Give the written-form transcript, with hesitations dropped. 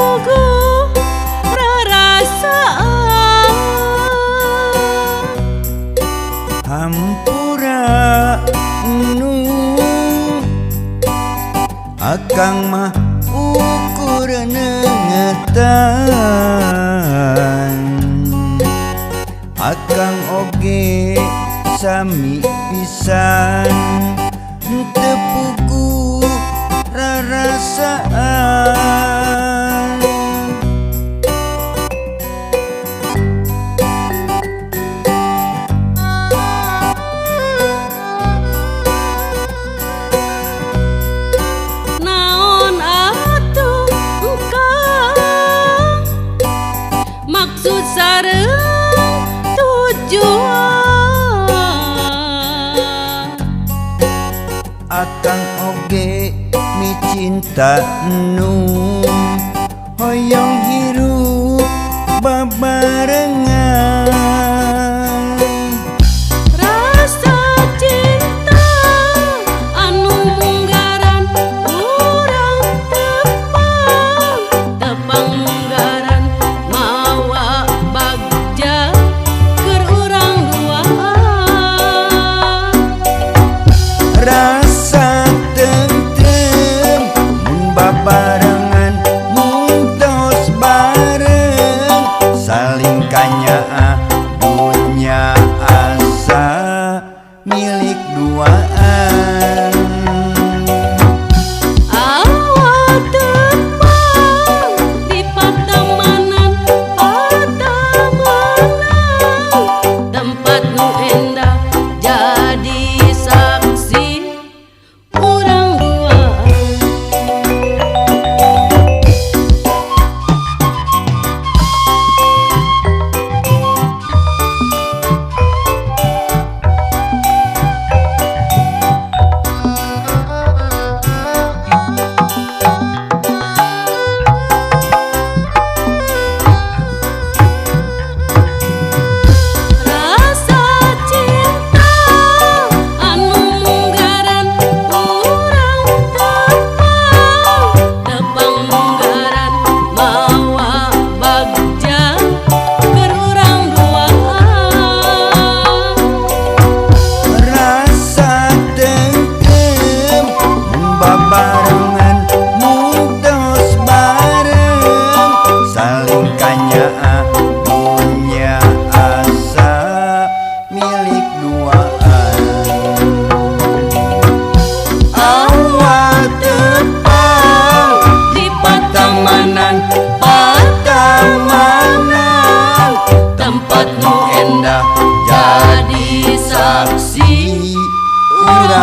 puguh rarasaan. Hampura nu akang mah ukur nengetan. Akang oge sami pisan teu puguh rarasaan. Naon atuh engkang maksud sareng tujuan? Akang oge micinta nu hoyong hirup babarengan. Rasa cinta anu munggaran urang tepang, tepang munggaran mawa bagja keur urang duaan. Rasa tentrem mun babarengan, mun tos bareng saling kanyaah dunya asa milik duaan. Awak tepang di patamanan, patamanan tempat nu endah jadi saksi urang duaan. Rasa cinta anu munggaran urang tepang, tepang munggaran mawa bagja keur urang duaan. Rasa tentrem mun babarengan, mun tos bareng saling kanyaah dunya asa milik duaan. Awak tepang Di patamanan, patamanan tempat nu endah jadi saksi urang.